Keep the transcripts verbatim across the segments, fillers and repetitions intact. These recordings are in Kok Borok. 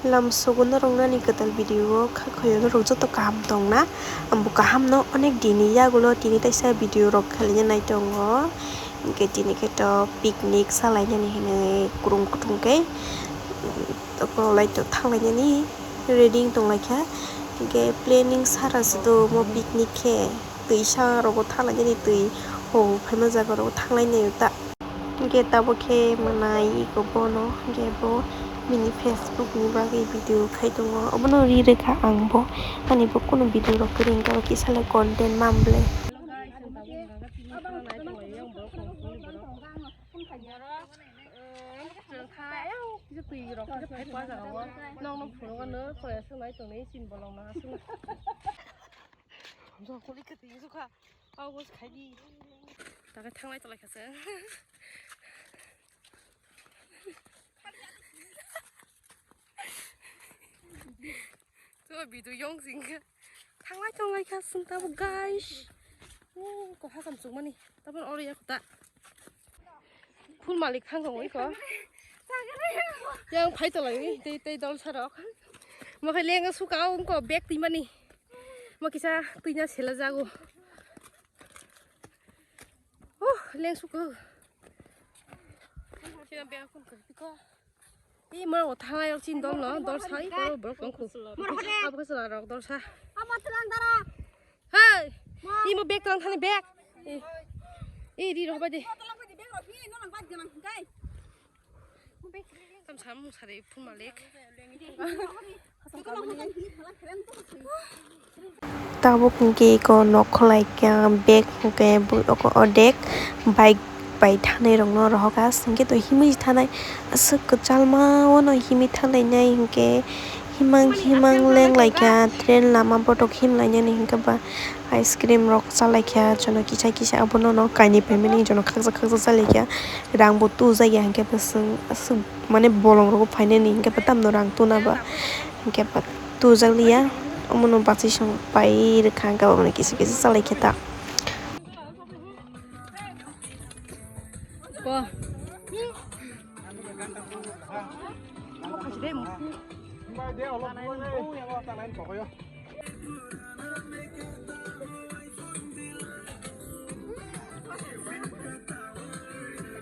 Lamsogo norok nani kwtal video o kha khoyo norok joto kaham tongna? Ambo kaham no, onek dini yagulo tini taisa video rok khalaina nai tongo, hinkhe tini khe to picnic salainani hinwi kwrwng kwthwng khe tokno lai to thanglainani ready wng tonglaikha, hinkhe planning sara se do omo picnic khe twisa rogo thanglainani twi o phaima jaga rogo thanglainai ta. Hinkhe tabuk khe mwnai iko bono, hinkhe bo bini Facebook ni bagwi video khai tongo. Obono ri rwkha ang bo, ani bo kunu video rok kwrwi hinkhe bo kisa le content mam ble. Jokoli kwtwi sukha, august khaidi. Taga thanglai tolai khaswng. To bidu yong singkha. Thanglai tolai khaswng tabo guys. Oh, ko hakam chukmani. Tabon oro ya kota. Phul malik thang tong iko. Yang phai tolai wi, tei, tei dol sarok. Mo khai lenga suka ungko bag twi mani. Mo kisa twina sela jago. Oh, leng suka. Sina bag kun ko. Ih, moro thanglai rok chin dol no, dol sai, borok, borok tong khu. Abo khe chwla rok dol sa. Hey! Imo bag tong thani bag. Ih, ih, ri rok bai de. Tam sam sari phun malik. Tabuk hwnkhe eko nok khwlai kha, bag hwnkhe o dek bike bai thanai rokno rohor kha, aswk hwnkhe to himwi thanai, aswk kwchalma o no himwi thanai nai hwnkhe himang himang leng lai kha, train lama botok him lai nani hwnkhe ba ice cream rok cha lai kha, jono kisa kisa abono no kainwi phaimani jono khaksa khaksa cha lai kha, rang bo tujak ya hwnkhe bwswk aswk. Mane bolong rogo phainani hwnkhe bo tamno rang tuna ba hwnkhe bo tujakliya, omono bachai song pai rwkha hwnkhe omono kisa kisa chalai khe ta.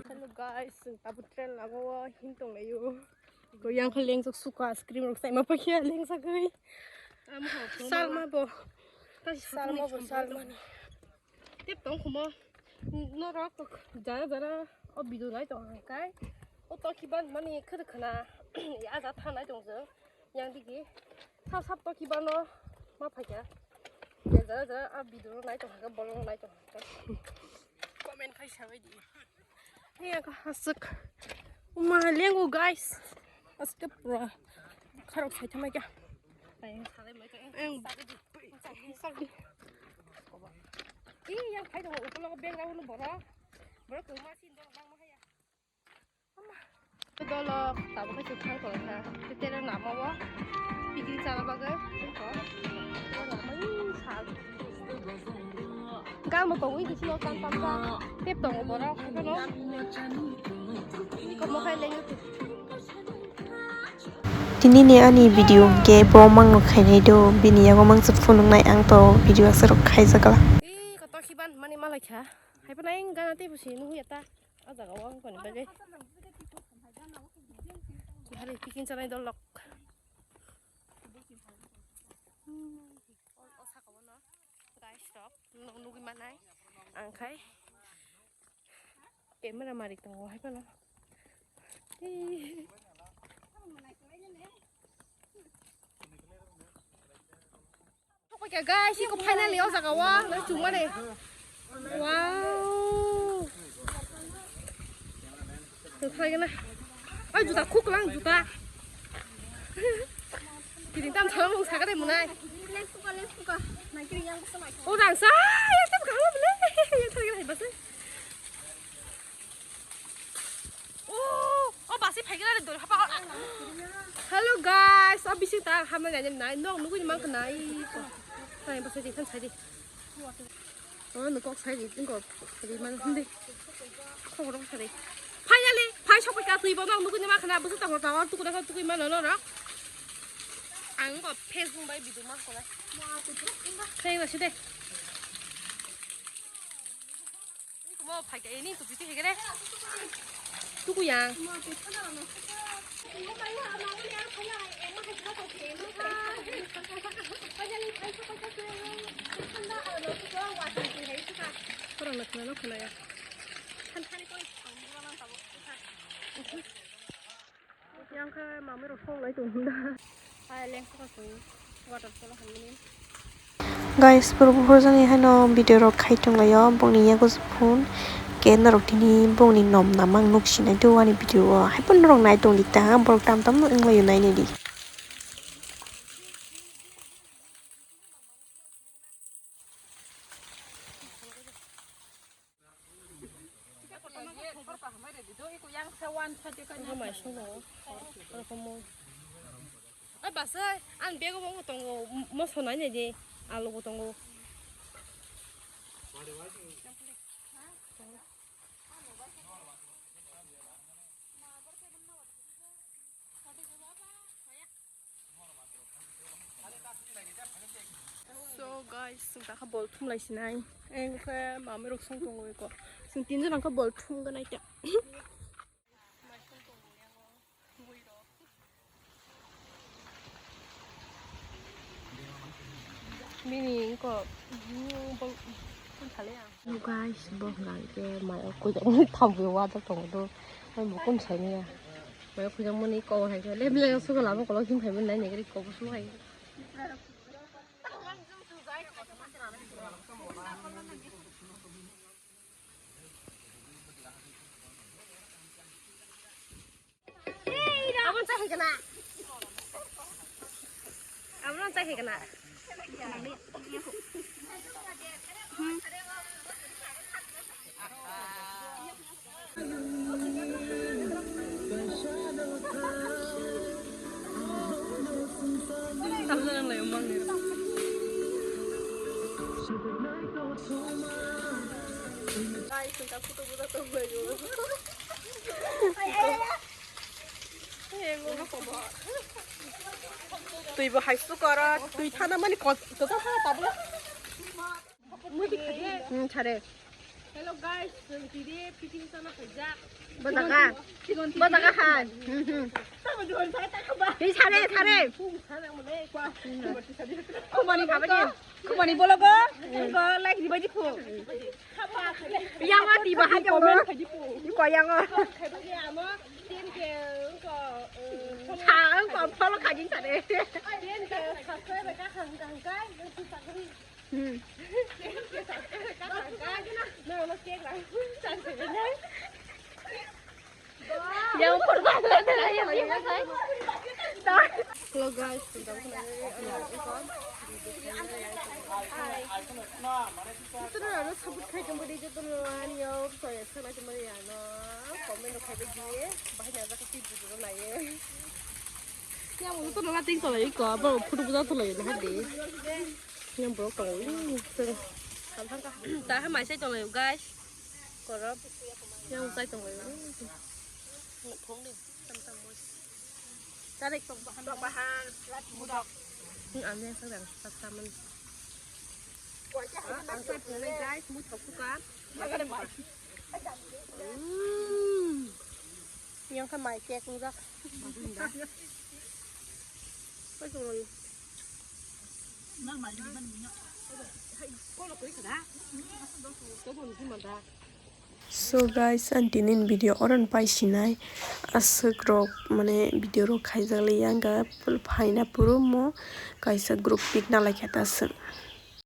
Hello guys, chwng tabuk train lago o hin tonglaio. Ko yang khe lengsak suka ice cream rok saima pakya lengsak gwi. Salma bo. Salma bo salma ni. Tep tong khumo. Norok jara jara o video nai tong kai. O to kiban mani khir khana. Ya ja thanai tong je. Yang digi. Sap sap to kibano ma phaikha. Jara jara a video nai tong kha bolong nai tong kha. Comment khai sabai di. Ni ang aswk. Uma lengo guys. Aswk pura. Kharok sai thamai kha. Ang sakdi. Ih, yang khai dong, ulo beng rau nu bora. Bora ko ma sin dong bang ma ya. Dolok, tabuk khe thang tong kha. Tete na ma wa. Picnic chana bagwi. Gam bo tongwi kisi no tan tan ta. Tep tongo borok, kono. Komo khai lengyo. Tini ni ani video hwnkhe bo mangno khainai do, bini yago mangsa phunuknai ang to video aswk rok khaijak la. Ih, koto khiban mani malai kha. Hai pa nai gana tei busi nuhu ya ta. A jaga o ang koni bagwi. Hari picnic chanai dolok. Hmm. O, o saka o no. Guys, rok, nu-, nugwi manai. Ang khai camera marik tongo hai phano. Ih. Guys, iko finally o jaga o, nang chumani. Wow. Tongthai gana. Oi, juta khuk lang, juta. Kini tam thalang mung sakade munai. O rang sa, ya tam kahala bele. Ya thari gana basa. O, o basi phai gana dor hapa. Hello guys, o bisi ta hamna gani nai. Nok nugui mang nai. Nai basa di kan sai di. Oh, no kok sai di, tingko di man hindi. Kok rong sai di. Finally, phai sok ka tui bono nugui ma khana busu ta hota tu kuda tu kui man no ro. Ang kok Facebook bai video ma kolai. Khe ba side. Mo phai ka ini tu piti hegere. Tuku yang. Korang na khna no khna ya. Yang khe mamwi rok song lai tong hwnda. Hai lengkha ka song waterfall hamni. Guys, boro buphurjani haino video rok khai tonglaio, bongni yago phone ke norok tini bongni nom namang nuk sinai do ani video o. Hai phano norok nai tong di ta, borok tam tam no wnglaio nainai di. Ang mai swngo. Oro komo. Ai basai, ang bego bo tongo, moso nai nai di, alu bo tongo. So guys, chwng takha bol thum lai sinai. Engkhe mami rok song tongo eko. Chwng tinjon angkhe bol thum ganai ta. Bini engko bol thum thale ang. Guys, bo hwnkha khe mai o kujak thambi wajak tongo do. Mai bo kun sai maya. Mai o kujak mani kok hai khe lem lem suka lama kolok him phai mani nai nai kok bo su hai. Abang cah kena. Abang cah kena. Twi bo hai sukoro, twi thana mani kot, kot thana tablo. Hmm, thare. Hello guys, chwng tide fitting sana khaijak. Bo jaga. Bo jaga hai. Hmm, hmm. Tamo duhan saya tak kaba. Hi thare, thare. Khumani kaba ni. Khumani bolo go. Go like riba di khu. Yang ati ba hai jong. Comment khaidi pu. Di ko yang o. Khaidi amo. Tin ke ko. Sa ko follow khaidi thare. Tin ke subscribe ka khang khang kai. Hmm. Hello guys, jotono ano support khai tongbo di, jotono ani o soya sana tongbo di ano comment rok khai di, bahai na jaka video rok nai. Yang jotono la ting tolai ko, abo photo buja tolai na hadi. Yang borok tongo. Ta ha mai sai tonglaio guys. Korop. Yang sai tonglaio. Thong de. Tam tam moi. Tarik tong bahan. Tong bahan. Lat budok. Ni ang yang sai dang. Tat taman. Ang sai tonglaio guys. Mu thok suka. Yang kha mai kek ungjak. Koi tonglaio. So guys, ang tinin video oron pai sinai aswk rok mane video rok khaijak le yang ga phaina puro mo kaisa group pic na lai khe ta swng.